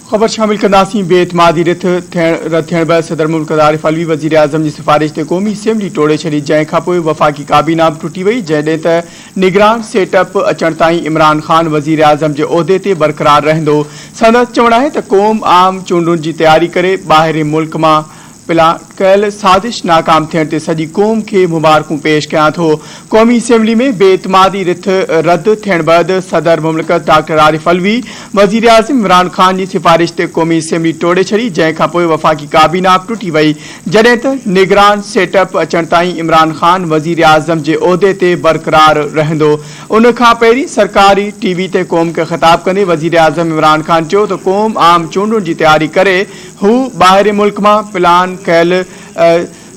خبر شامل ڪنداسين بي اعتمادي رٿ ٿيڻ رد ٿيڻ بعد صدر مملڪت عارف علوي وزيراعظم جي سفارش تي قومي اسيمبلي ٽوڙي ڇڏي جنهن کانپوء وفاقي ڪابينا به ٽٽي وئي جڏهن ته نگران سيٽ اپ اچڻ تائين عمران خان وزيراعظم جي عهدي تي برقرار رهندو سندس چوڻ آهي ته قوم عام چونڊن جي تياري ڪري ٻاهرين ملڪ مان پلان ڪيل سازش ناڪام ٿيڻ تي سڄي قوم کي مبارڪون پيش ڪيان ٿو. قومي اسيمبلي ۾ بي اعتمادي رٿ رد ٿيڻ بعد صدر مملڪت ڊاڪٽر عارف علوي وزيراعظم عمران خان جي سفارش تي قومي اسيمبلي ٽوڙي ڇڏي جنهن کانپوء وفاقي ڪابينا به ٽٽي وئي جڏهن ته نگران سيٽ اپ اچڻ تائين عمران خان وزيراعظم جي عهدي تي برقرار رهندو. ان کان پهرين سرڪاري ٽي وي تي قوم کي خطاب ڪندي وزيراعظم عمران خان چيو ته قوم عام چونڊن جي تياري ڪري هو ٻاهرين ملڪ مان پلان ڪيل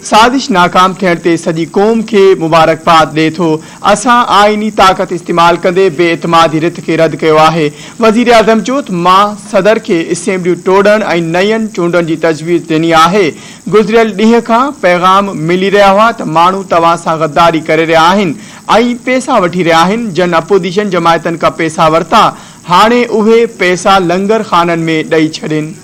سازش ناڪام ٿيڻ تي سڄي قوم کي مبارڪباد ڏئي ٿو، اسان آئيني طاقت استعمال ڪندي بي اعتمادي رٿ کي رد ڪيو آهي. وزيراعظم چيو ته مان صدر کي اسيمبليون ٽوڙڻ ۽ نين چونڊن جي تجويز ڏني آهي، گذريل ڏينهن کان پيغام ملي رهيا هئا ته ماڻهو توهان سان غداري ڪري رهيا آهن ۽ پئسا وٺي رهيا آهن، جن اپوزيشن جماعتن کان پئسا ورتا هاڻي اهي پئسا لنگر خانن ۾ ڏئي ڇڏين.